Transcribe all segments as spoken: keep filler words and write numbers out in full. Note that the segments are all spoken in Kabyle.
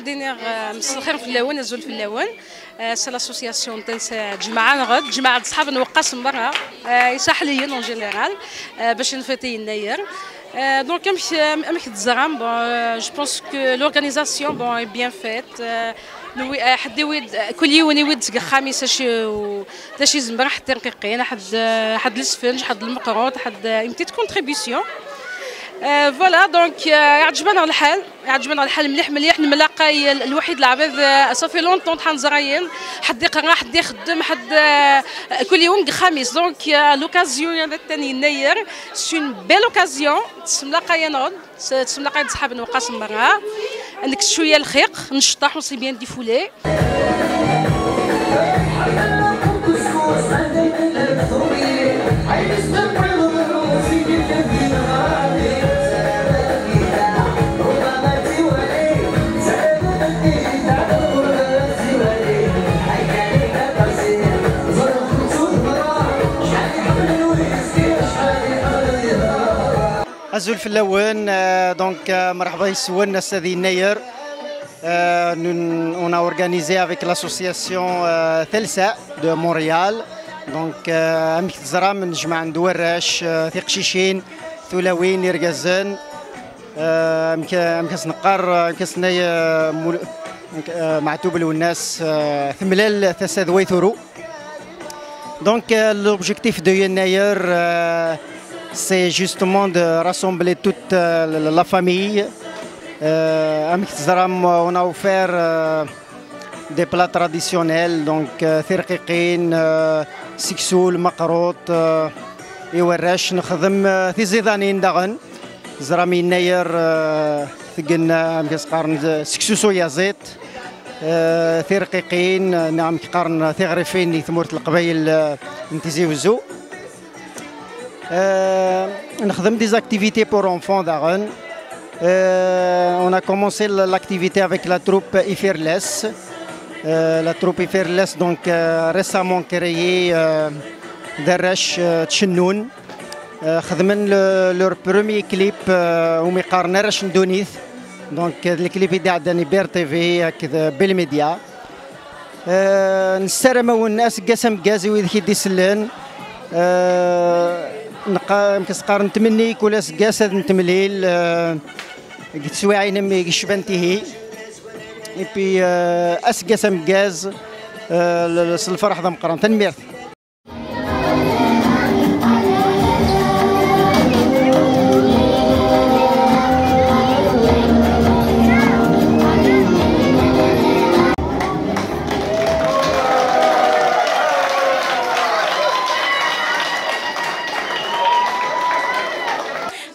Diniɣ, euh, mselxir fell-awen, azul fell-awen. Euh, c'est l'association Tensa Ǧemɛa neɣ Ǧemɛa d ṣḥab n Weqqas merra, euh, isaḥliyen en général, euh, bac nfiti yennayer. Euh, donc amek, amek teẓram, bon, euh, je pense que l'organisation, bon, est bien faite. Euh, nwi-, euh, ḥedd iwi-d, kul yiwen iwi-d seg axxam-is acu, d acu izemren, ḥedd tirqiqin, ḥedd, euh, ḥedd lesfenǧ, ḥedd lmeqrut, ḥedd, euh, une petite contribution. Euh, voilà, donc, euh, iɛǧeb-aneɣ lḥal. Iɛǧeb-aneɣ lḥal mliḥ mliḥ, nemlaqay l-, lwaḥid leɛbad, euh, ça fait longtemps ur neẓrayen. Ḥedd iqra, ḥedd ixeddem, ḥedd, euh, kul yiwen deg uxxam-is. Donc, euh, l'occasion-a n yennayer, c'est une belle occasion. Tessemlaqay-aneɣ-d, s-, tessemlaqay-d ṣṣḥab n Weqqas merra. Nekkes cwiya lxiq, necṭeḥ, on s'est bien défoulé. Azul fell-awen, euh, donc, euh, merḥba yes-wen ass-a di Yennayer. Euh, nous, on a organisé avec l'association, euh, Telsa de Montréal. Donc, euh, amek teẓram, nejmeɛ-d warrac, euh, tiqcicin, tulawin, irgazen. Euh, amek, amek as-neqqar, amek as-nna, euh, mul-, euh, Meɛtub Lwennas, euh, temlal tasa d way turew. Donc, euh, l'objectif de Yennayer, euh, c'est justement de rassembler toute, euh, la, la famille. Euh, amek teẓram, on a offert, euh, des plats traditionnels, donc, euh, tirqiqin, euh, seksu, lmeqrut, euh, i warrac, nexdem, euh, tiẓidanin daɣen. Teẓram Yennayer, euh, tgenna, amek as-qqaren, seksu s uyaziḍ, euh, tirqiqin, euh, neɣ amek qqaren tiɣrifin i tmurt n Leqbayel, euh, n Tizi Wezzu. Euh, nexdem des activités pour enfants daɣen. Euh, on a commencé l-, l'activité avec la troupe Iferles. Euh, la troupe Iferles, donc, euh, récemment créée, euh, d arrac, euh, tcennun. Euh, xedmen le, leur premier clip, euh, umi qqaren Arrac n Ddunit. Donc, euh, le clip i d-iɛeddan i B R T V akked, euh, Bell Media. Euh, nessaram-awen aseggas ameggaz i widak i d-isellen. Euh, neqqa-, amek as-qqaren, nettmenni kul aseggas ad nettemlil, euh, deg teswiɛin am yecban tihi. Et puis, euh, aseggas ameggaz, euh, l-, l-, s lferḥ d ameqqran. Tanemmirt.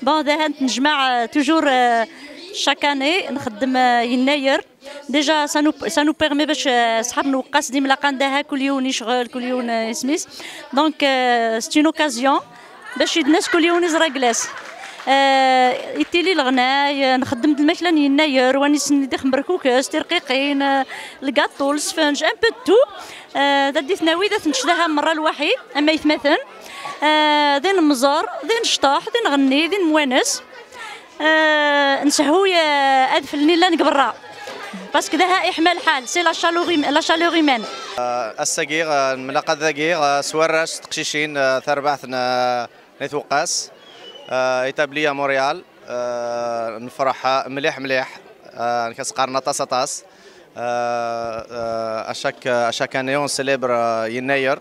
Bon, d ahat nejmaɛ, euh, toujours, euh, chaque année, nxeddem, euh, yennayer. Déjà, ça nous, ça nous permet باش, euh, ṣṣḥab n Weqqas d imlaqan d ahat kul yiwen yecɣel, kul yiwen, euh, isem-is. Donc, euh, c'est une occasion باش yid-nas kul yiwen iẓra glas. Euh, ittili leɣnay, euh, nxeddem-d lmakla n yennayer, wanis-nni d ixemberkukes, tirqiqin, euh, lgaṭu, lesfenǧ, un peu de tout. Euh, d ad d-itnawi, d ad t-nečč daha merra lwaḥid, am aytmaten. Euh, d inemẓer, d inecṭaḥ, d inɣenni, d inmwanes. Euh, nsehhu, euh, adfel-nni llan deg berra. Parce que daha iḥma lḥal, c'est la chaleur hum-, la chaleur humaine. Euh, ass-agi, euh, nemlaq ad dagi, euh, s warrac, s teqcicin, euh, tarbaɛt n, euh, n At Weqqas, euh, établie à Montréal. Euh, nefreḥ, euh, mliḥ, mliḥ. Euh, nekk as-qqaren aṭas, aṭas. Euh, euh, à chaque, à chaque année, on célèbre, euh, Yennayer.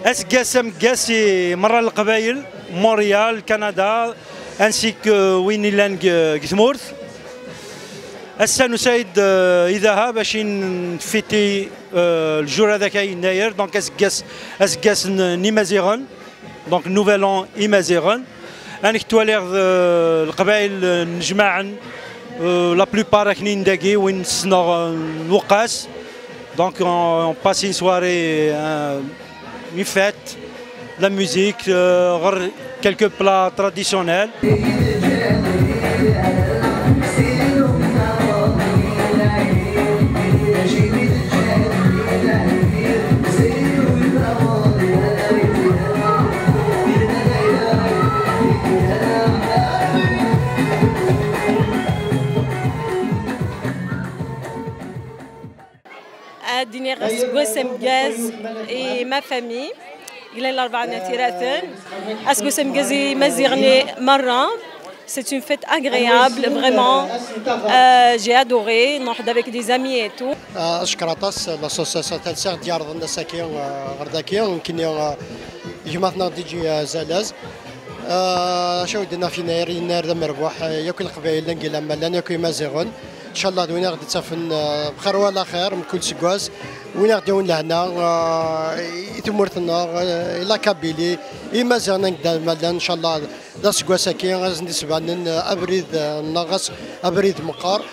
Aseggas ameggaz i merra Leqbayel, Montréal, Canada, ainsi que win yellan deg, deg tmurt. Ass-a nusa-d, euh, i Dahab bac ad nfiti, euh, le jour-a n Yennayer, donc aseggas, aseggas n, n Imaziɣen, donc nouvel an Imaziɣen. Amek twaliḍ, euh, Leqbayel, euh, nnejmaɛen, euh, la plupart aknin dagi, win ssneɣ, euh, Lewqas. Donc on, on passe une soirée, euh, une fête, la musique, euh, quelques plats traditionnels. Ad d-iniɣ aseggas ameggaz i ma famille, yellan Larebɛa n At Yiraten. Aseggas ameggaz i Imaziɣen merra. C'est une fête agréable, vraiment. Euh, j'ai adoré. Nruḥ-d avec des amis et tout. Ah, acekkeṛ aṭas l'association Talsa i ɣ-d-yerḍen ass-agi, ah, ɣer dagi. Nekkini, ah, gma-tneɣ D J, ah, Zalaz. Ah, acu i d-naf Yennayer, Yennayer d amerbuḥ, ah, yakk Leqbayel n Gilama llan, yakk Imaziɣen. Ncallah d win i ɣ-d-ittafen, ah, bxir wala xir mkul seggas, win i ɣ-d-yawin lehna, ah, i tmurt-nneɣ, ah, i la Kabylie, i Imaziɣen anda ma llan. Ncallah d aseggas-agi ad sen-d-isbanen, ah, abrid, ah, nneɣ ɣas abrid meqqar.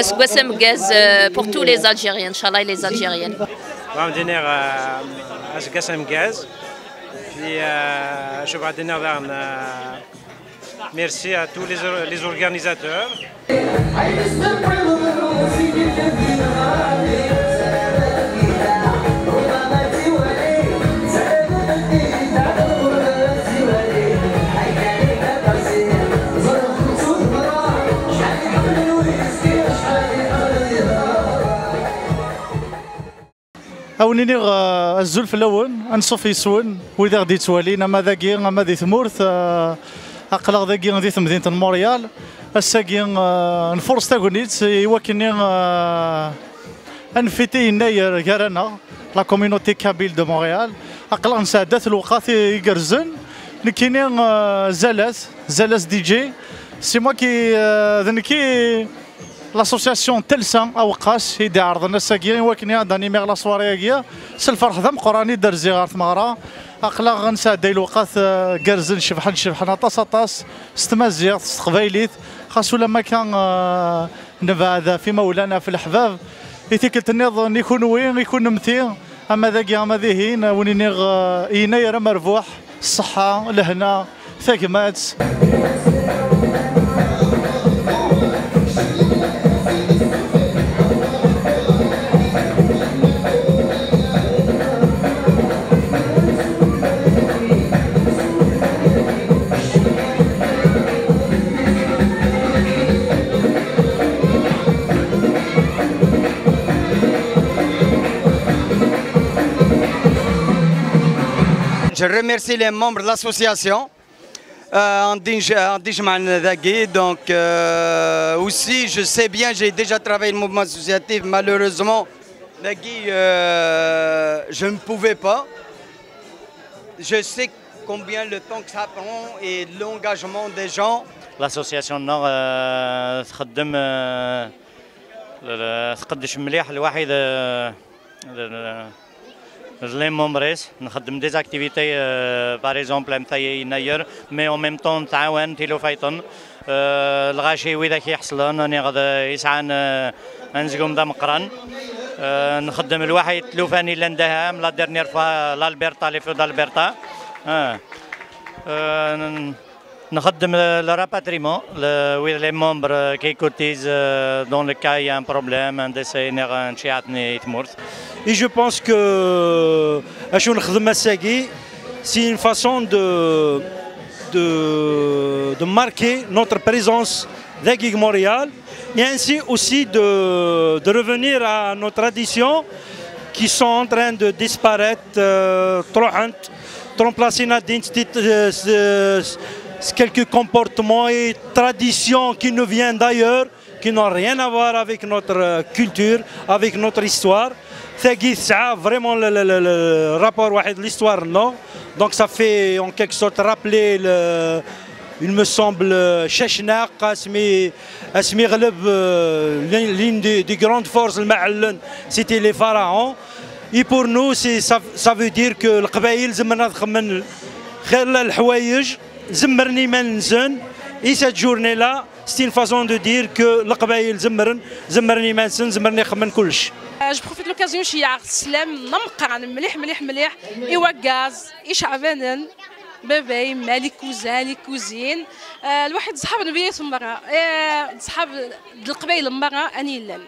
Aseggas ameggaz, euh, pour tous les Algériens, Inch'Allah, et les Algériennes. Bɣiɣ ad d-iniɣ, euh, aseggas ameggaz. Puis, euh, acu bɣiɣ ad d-iniɣ daɣen, euh, merci à tous les or-, les organisateurs. A wen-iniɣ, eh, azul fell-awen, anṣuf yes-wen, wid i ɣ-d-yettwalin, ama dagi, ama di tmurt, eh, aql-aɣ dagi di temdint n Montréal. Ass-agi, eh, nfurres tagnit i wakken, eh, ad nfiti Yennayer gar-aneɣ, la communauté kabyle de Montréal. Aql-aɣ nesɛedda-t lewqat i-, igerrzen. Nekkini, eh, Zalaz, Zalaz D J. C'est moi qui, eh, d nekki, l'association Talsa Aweqqas i d-iɛerḍen ass-agi i wakken ad d-animiɣ la soirée-agi. S lferḥ d ameqqran i d-rziɣ ɣer tmeɣra. Aql-aɣ nesɛedday lewqat, eh, gerrzen, cebḥen, cebḥen aṭas, aṭas, s tmaziɣt, s teqbaylit. Xas ulamma akka, eh, nebɛed ɣef imawlan, ɣef leḥbab. I tikkelt nniḍen, i kunwi, i kunemti, ama dagi, ama dihin, a wen-iniɣ, eh, Yennayer amerbuḥ, ṣṣeḥḥa, lehna, tagmat. Je remercie les membres de l'association. Euh, en Dinj-, en Dijman Dagi, donc, euh, aussi, je sais bien, j'ai déjà travaillé le mouvement associatif, malheureusement, Dagi, euh, je ne pouvais pas. Je sais combien le temps que ça prend et l'engagement des gens. L'association-nneɣ, euh, txeddem, euh, l-, l-, tqeddec mliḥ lwaḥid, euh, l-, l-, les membres, nxeddem des activités, euh, par exemple, am tagi Yennayer, mais en même temps, nttɛawan tilufa-iḍen, euh, lɣaci widak iḥeṣlen, niɣ d, yesɛan, euh, anezgum d ameqqran. Euh, nxeddem lwaḥid tlufan yellan daham, la dernière fois, l'Alberta, les feux d'Alberta. Ah. Euh, n-, Nxeddem le, le rapatriement, le, with les membres qui cotisent, euh, dans le cas il y a un problème, un décès, neɣ n ciɛat n tmurt. Et je pense que, euh, acu nexdem ass-agi, C'est une façon de, de, de marquer notre présence deg Montréal et ainsi aussi de, de revenir à nos traditions qui sont en train de disparaître, euh, trop, trop remplacées par des, euh, quelques comportements et traditions qui nous viennent d'ailleurs, qui n'ont rien à voir avec notre, euh, culture, avec notre histoire. Tagi tesɛa vraiment le, le, le, le rapport واحد l'histoire, non? Donc ça fait en quelque sorte rappeler le, il me semble, euh, Cacnaq, asmi, asmi ɣleb, euh, l'une, l'une des, des grandes forces, المعلن, c'était les pharaons. Et pour nous, c'est, ça, ça veut dire que Leqbayel zemren ad xedmen xir n leḥwayeǧ, zemren iman-nsen, et cette journée-là, c'est une façon de dire que Leqbayel zemren, zemren iman-nsen, zemren ad xedmen kullec. Euh, je profite de l'occasion, je suis à Slam, Namqan, mliḥ, mliḥ, mliḥ, i wagaz, i ceɛbanen, baba, yemma, les cousins, les cousines. Euh, الواحد صحاب نبيات مرة، euh, صحاب القبايل مرة، أني لن.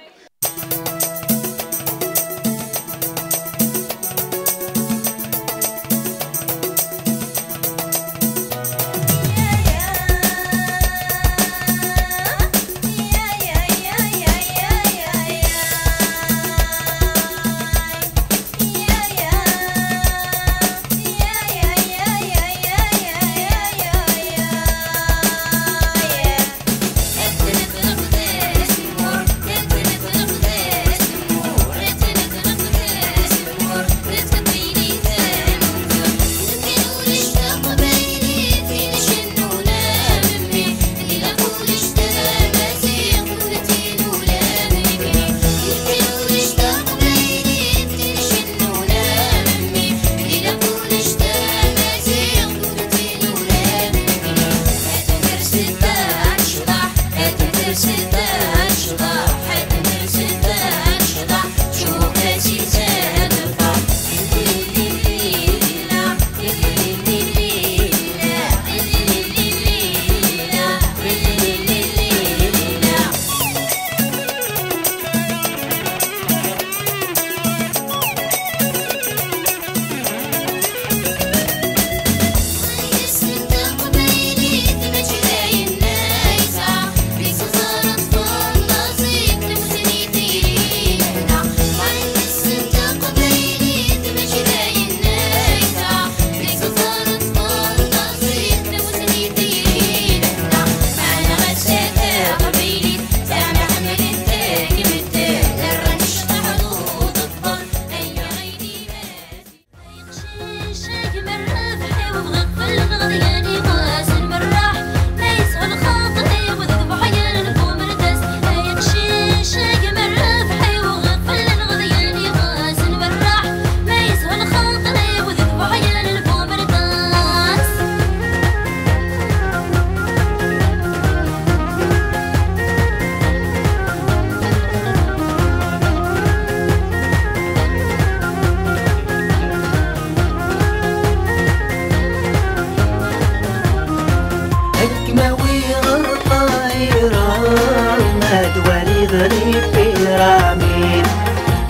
Ad kem-awiɣ ɣer ṭṭayra, ad twaliḍ les pyramides.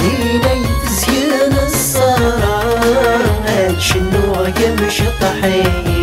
Din ay tezyen ṣṣehra, ad cennuɣ kemm ceṭṭḥ-iyi.